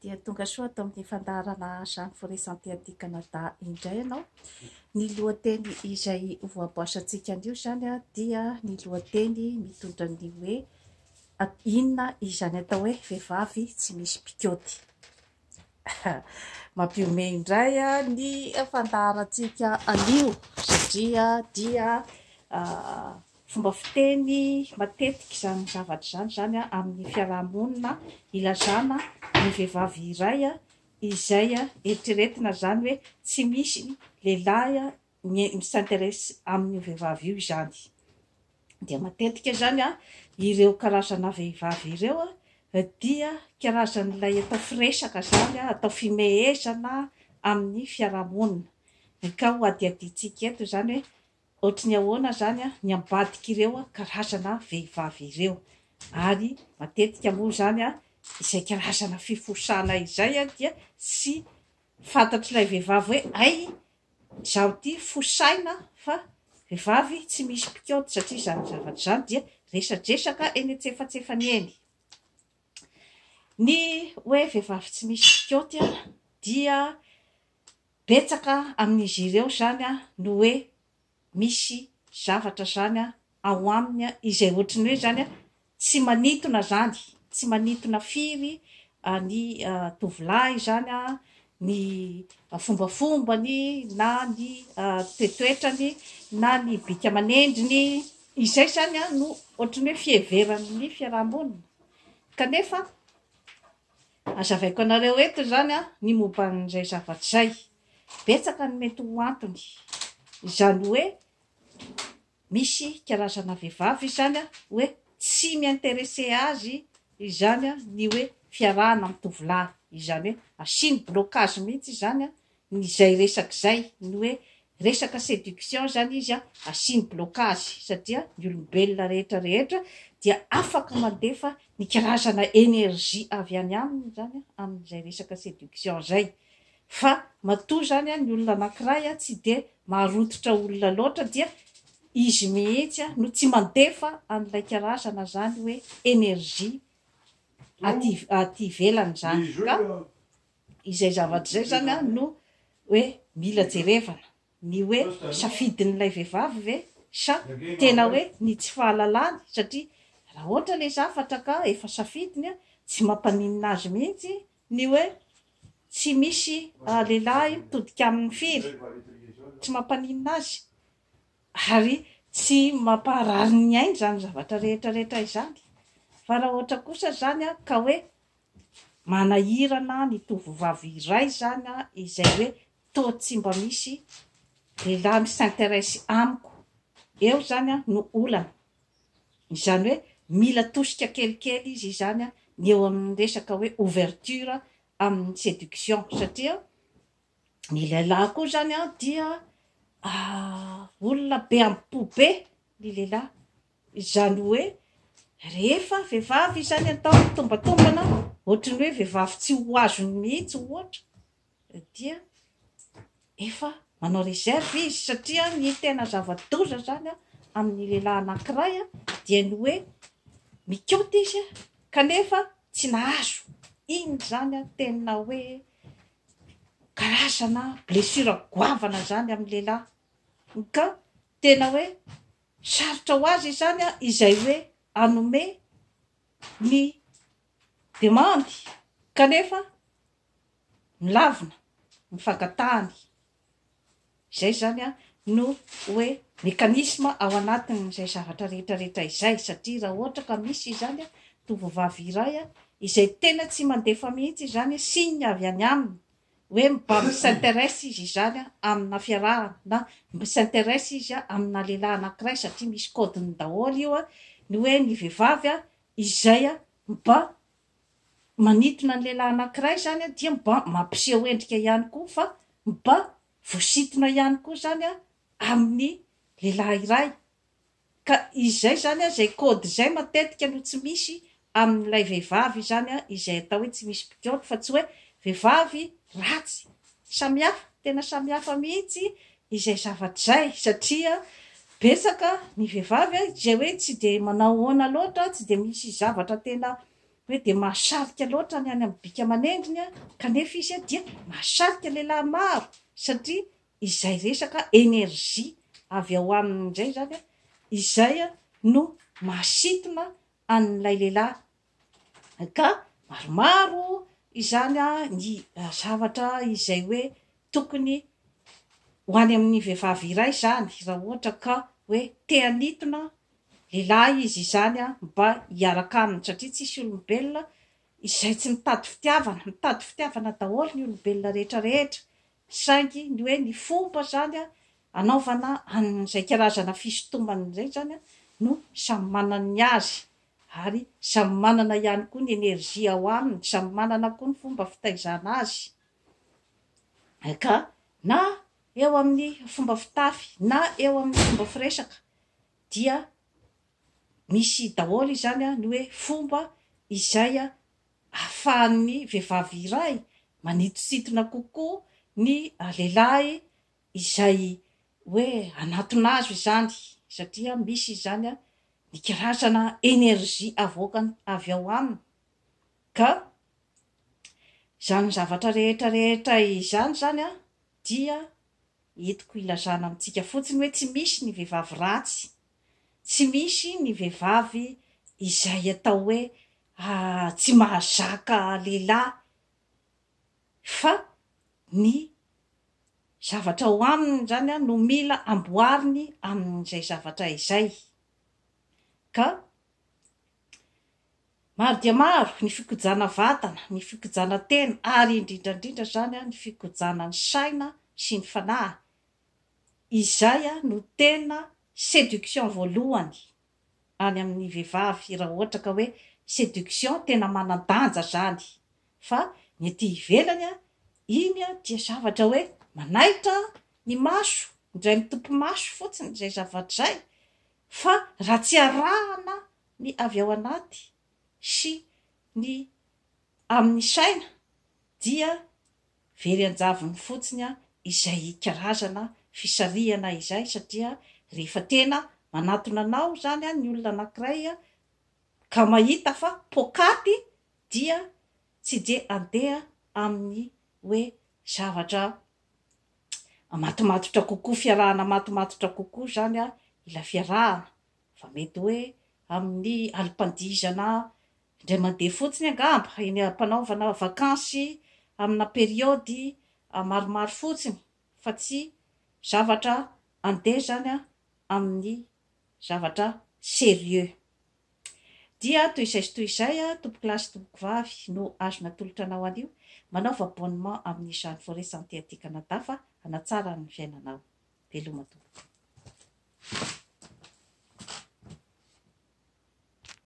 Dia tonga soa ato amin'ny fandaharana Jeanne Forêt Santé aty Canada indray ianao. Ny lohateny izay voaboasantsika anio izany dia ny lohateny mitondra ny hoe inona izany atao hoe vehivavy tsy misy mpikaoty. Mampihomehy indray ny fandaharantsika anio satria dia fomba fiteny matetika izany zavatra izany izany amin'ny fiaraha-monina ilazana ny vehivavy iray izay eritreretina izany hoe tsy misy lehilahy mi-s'interesse amin'io vehivavy io izany. Dia matetika izany ireo karazana vehivavy ireo dia karazan'ilay atao firesaka izany, atao fimehezana amin'ny fiaraha-monina. Ka ho hadihadiantsika eto izany hoe ohatry ny ahoana izany ny ambadik'ireo karazana vehivavy ireo. Ary matetika moa izany izay karazana fifosana izay dia tsy fantatr'ilay vehivavy hoe hay izaho ity fosaina fa vehivavy tsy misy mpikaonty satria izany zavatra izany dia resadresaka eny antsefatsefany eny. Ny hoe vehivavy tsy misy mpikaonty dia betsaka amin'izy ireo izany no hoe misy zavatra izany ao aminy izay ohatry ny hoe izany tsy manintona izany, tsy manintona firy ny tovolahy izany ny fombafombany na ny toetoetrany na ny bika aman'endriny, izay izany no ohatry ny hoe fiheveran'ny fiaraha-monina kanefa hazavaiko anareo eto izany ny momba an'izay zavatra izay. Betsaka ny mety ho antony, izany hoe misy karazana vehivavy izany hoe tsy mi-intéresser azy izany ny hoe fiarahana amin'ny tovolahy, izany hoe asiany blocage mihitsy izany ny izay resaka izay, ny hoe resaka séduction izany izy asiany blocage satria ny olombelona rehetra rehetra dia afaka mandefa ny karazana énergie avy any aminy izany amin'izay resaka séduction izay. Fa matoa izany ny olona anankiray tsy dia maharototra olona loatra dia izy mihitsy no tsy mandefa an'ilay karazana izany hoe énergie aty aty ivelany izany. Ka izay zavatra izay izany no hoe mila jerevana. Ny hoe safidin'ilay vehivavy ve sa tena hoe ny tsy fahalalany satria raha ohatra ilay zavatra ka efa safidiny tsy mampaninona azy mihitsy Ny hoe tsy misy lehilahy mitodika aminy firy, tsy mampaninona azy ary tsy mampaharary ny ainy izany zavatra rehetra rehetra izany. Fa raha ohatra kosa izany ka hoe manahirana ny tovovavy iray izany izay hoe toa tsy mba misy lehilahy mi-s'interesse amiko, eo izany no olana. Izany hoe mila tosika kelikely izy izany ny eo amin'ny resaka hoe ouverture amin'ny séduction satria ny lehilahy koa izany dia olona be amim-po be ny lehilahy. Izany hoe rehefa vehivavy izany atao mitombatombana ohatry ny hoe vehivavy tsy ho azony mihitsy ohatra dia efa manao réserve izy satria ny tena zava-doza zany amin'ny lehilahy anankiray dia ny hoe mikaonty izy kanefa tsy nahazo, iny zany tena hoe karazana blessure goavana zany amin'ny lehilahy ka tena hoe sarotra ho azy izany izay hoe hanome ny demande kanefa milavina ny fangatahany. Izay izany no hoe mécanisme ao anatin'izay zavatra rehetra rehetra izay satria raha ohatra ka misy izany tovovavy iray izay tena tsy mandefa mihitsy izany signe avy any aminy hoe mba mi-s'interesse izy izany amina fiarahana na mi-s'interesse izy amina lehilahy anankiray satria misy code-ny daholo io ny hoe ny vehivavy izay mba Manintona ny lehilahy anankiray izany dia mba mampiseho endrika ihany koa fa mba voasintona ihany koa izany amin'ny lehilahy iray. Ka izay izany izay code izay matetika no tsy misy amin'ilay vehivavy izany izay atao hoe tsy misy mpikaonty fa tsy hoe vehivavy ratsy. Samihafa, tena samihafa mihitsy izay zavatra izay satria betsaka ny vehivavy izay hoe tsy dia manao ahoana loatra, tsy dia misy zavatra tena. hoe dia mahasarika loatra ny any amin'ny bika aman'endriny kanefa izy dia mahasarika lehilahy maro satria izay resaka énergie avy ao aminy indray izany izay no mahasintona an'ilay lehilahy. Ka maromaro izany ny zavatra izay hoe tokony ho any amin'ny vehivavy iray izany raha ohatra ka hoe te hanintona lehilahy izy izany mba hiaraka aminy satria tsisy olombelona izay tsy mitady fitiavana, mitady fitiavana daholo ny olombelona rehetra rehetra saingy ny hoe ny fomba izany anaovana an'izay karazana fisintomana izay izany no samy manana ny azy ary samy manana ihany koa ny energie ao aminy, samy manana koa ny fomba fitaizana azy ka na eo amin'ny fomba fitafy na eo amin'ny fomba firesaka dia misy daholo izany ny hoe fomba izay ahafahan'ny vehivavy iray manitosintona kokoa ny lehilahy izay hoe hanatona azy izany satria misy izany ny karazana energie avoakany avy ao aminy ka izany zavatra rehetra rehetra izany izany dia entiko ilazana amintsika fotsiny hoe tsy misy ny vehivavy ratsy, tsy misy ny vehivavy izay atao hoe tsy mahazaka lehilahy fa ny zavatra ao aminy izany no mila amboariny amin'izay zavatra izay ka maro dia maro ny fikojana vatana, ny fikojana tena ary indrindra indrindra izany ny fikojana ny saina sy ny fanahy, izay no tena séduction voalohany any amin'ny vehivavy raha ohatra ka hoe séduction tena manan-danja zany fa ny aty ivelany a, iny a dia zavatra hoe manaitra ny maso, indray mitopy maso fotsiny izay zavatra izay fa raha tsy arahana ny avy ao anaty sy ny amin'ny saina dia Very an-javony fotsiny izay karazana fisarihana izay satria rehefa tena manatona anao izany ny olona anankiray ka mahita fa poakaty dia tsy dia andeha amin'ny hoe zavatra matomatotra kokoa, fiarahana matomatotra kokoa izany ilay fiarahana fa mety hoe amin'ny alim-pandihizana Indray mandeha fotsiny angamba, eny am-panaovana vakansy amina periody maromaro fotsiny fa tsy zavatra andeha izany amin'ny zavatra sérieux. Dia toy izay sy toy izay tompokolahy sy tompokovavy no azo natolotra anao anio, manaova abonnement amin'ny Jeanne Forêt Santé aty Canada fa hanatsara ny fiainanao. Veloma tompoko.